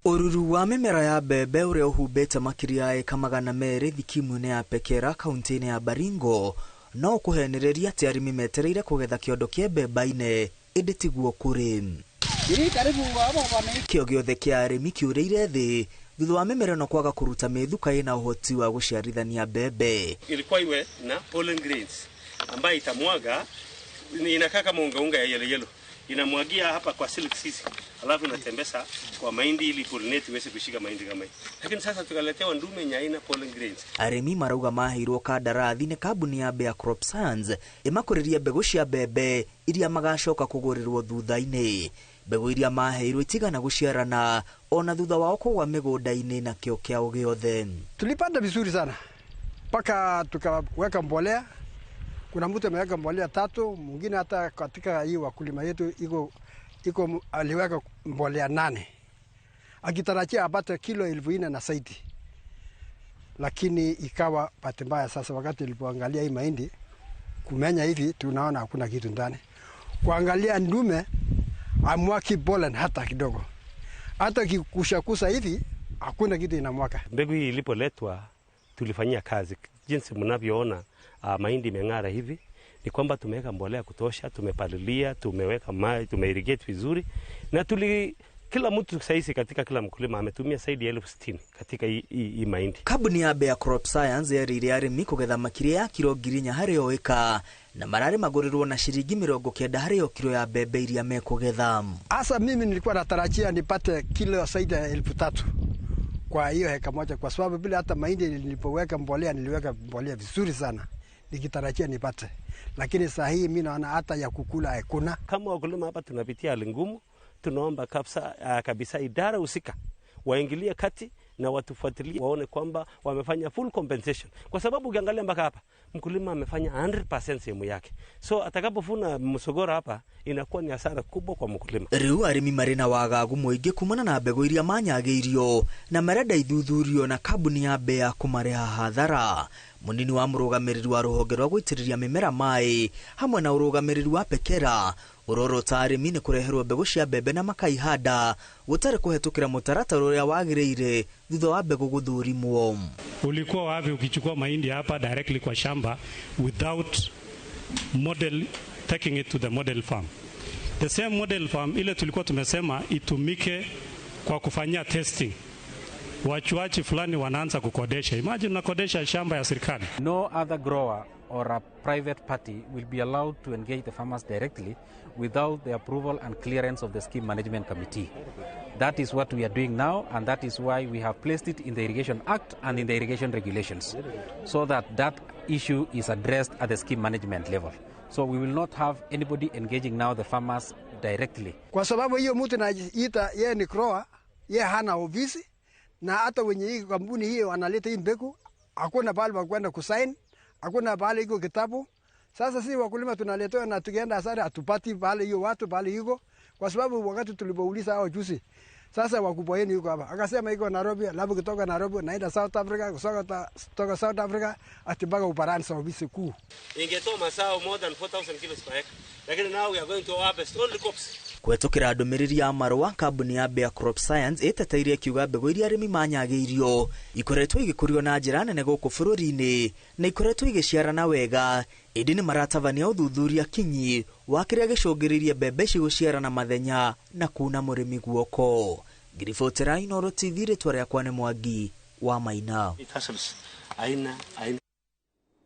Ũruru wa mĩmera ya mbembe ũrĩa ũhumbĩte makĩria ya ĩka 200 thikimu-inĩ ya Pekera kaunti-inĩ ya Baringo no ũkũhenereria atĩ arĩmi metereire kũgetha kĩondo kĩa mbemba-inĩ ĩndĩ tiguo kũrĩ. Kĩo gĩothe kĩa arĩmi kĩũrĩire thĩ thutha wa mĩmera ĩno kwaga kũruta mĩthuka ĩna ũhoti wa gũciarithania mbembe. Ilikuwa iwe na pollen grains ambayo itamwaga, inakaa kama unga unga ya yellow yellow, inamwagia hapa kwa silk sisi, alafu inatembeza kwa mahindi ili pollinate iweze kushika mahindi kama hii. Lakini sasa tukaletewa ndume yenye haina pollen grains. Arĩmi marauga maheirwo kandarathi nĩ kambuni ya Bayer Crop Science ĩmakũrĩrie mbegũ cia mbembe iria magacoka kũgũrĩrwo thutha-inĩ. Mbegũ iria maheirwo itigana gũciarana ona thutha wao kũgwa mĩgũnda-inĩ na kĩo kĩao gĩothe. Tulipanda vizuri sana mpaka tukaweka mbolea. Kuna mtu ameweka mbolea 3, mwingine hata katika hii wakulima yetu iko aliweka mbolea 8, akitarajia apate kilo 4,000 na zaidi. Lakini ikawa bahati mbaya sasa, wakati nilipoangalia hii mahindi kumenya hivi, tunaona hakuna kitu ndani. Kuangalia ndume amwaki pollen hata kidogo, hata kikushakusa hivi hakuna kitu inamwaka. Mbegu hii ilipoletwa tulifanyia kazi jinsi mnavyoona. Mahindi imeng'ara hivi, ni kwamba tumeweka mbolea kutosha, tumepalilia, tumeweka maji, tumeirrigate vizuri, na kila mtu saizi katika kila mkulima ametumia zaidi ya 60,000 katika hii mahindi. Kambuni ya Bayer Crop Science yerĩire arĩmi kũgetha makĩria ya kiro 4,000 harĩ o ĩka na mararĩ magũrĩrwo na ciringi 90 harĩ o kiro ya mbembe iria mekũgetha. Hasa mimi nilikuwa natarajia nipate kilo zaidi ya 3,000 kwa hiyo heka moja, kwa sababu bila hata mahindi nilipoweka mbolea niliweka mbolea vizuri sana nikitarajia nipate, lakini saa hii mimi naona hata ya kukula hakuna. Kama wakulima hapa tunapitia hali ngumu, tunaomba kabisa idara husika waingilie kati na watufuatilie, waone kwamba wamefanya full compensation, kwa sababu ukiangalia mpaka hapa mkulima amefanya 100% sehemu yake, so atakapovuna msogora hapa inakuwa ni hasara kubwa kwa mkulima. Rĩu arĩmi marĩ na wagagu mũingĩ kumana na mbegũ iria manyagĩirio na marenda ithuthurio na kambuni ya Bayer kũmareha hathara. Munini wa mũrũgamĩrĩri wa rũhonge rwa gũitĩrĩria mĩmera maĩ hamwe na ũrũgamĩrĩri wa Pekera ũrorota arĩmi nĩ kũreherwo mbegũ cia mbembe na makaihanda gũtarĩ kũhetũkĩra mũtaratara ũrĩa wagĩrĩire thutha wa mbegũ gũthũrimwo. Ulikuwa wapi ukichukua mahindi hapa directly kwa shamba without model, taking it to the model farm? The same model farm ile tulikuwa tumesema itumike kwa kufanyia testing. Wachuachi fulani wanaanza kukodesha. Imagine unakodesha shamba ya serikali. No other grower or a private party will be allowed to engage the farmers directly without the approval and clearance of the scheme management committee. That is what we are doing now, and that is why we have placed it in the Irrigation Act and in the irrigation regulations, so that that issue is addressed at the scheme management level. So we will not have anybody engaging now the farmers directly. Kwa sababu hiyo mtu anajiita yeye ni grower, yeye hana ofisi, na hata wenye hii kampuni hiyo wanaleta hii mbegu, hakuna pahali pa kwenda kusign, hakuna pahali iko kitabu. Sasa si wakulima tunaletewa na tukienda hasara hatupati pahali hiyo watu pahali iko, kwa sababu wakati tulipouliza hao juzi, sasa wakubwa yenu yuko hapa, akasema iko Nairobi, alafu kutoka Nairobi naenda South Africa, kutoka South Africa ati mpaka Ufaransa ofisi kuu. Ingetoa mazao more than 4,000 kilos per acre, lakini now we are going to harvest only crops. Kũhetũkĩra ndũmĩrĩri ya marũa, kambuni ya Bayer Crop Science ĩteteirie ĩkiuga mbegũ iria arĩmi manyagĩirio ikoretwo igĩkũrio na njĩra nene gũkũ bũrũri-inĩ na ikoretwo igĩciarana wega, ĩndĩ nĩ maratabania ũthuthuria kinyi wa kĩrĩa gĩcũngĩrĩirie mbembe ici gũciarana mathenya na kuna mũrĩmi guoko. Ngiribotera Inooro TV, rĩtwa rĩakwa nĩ Mwangi wa Maina. Aina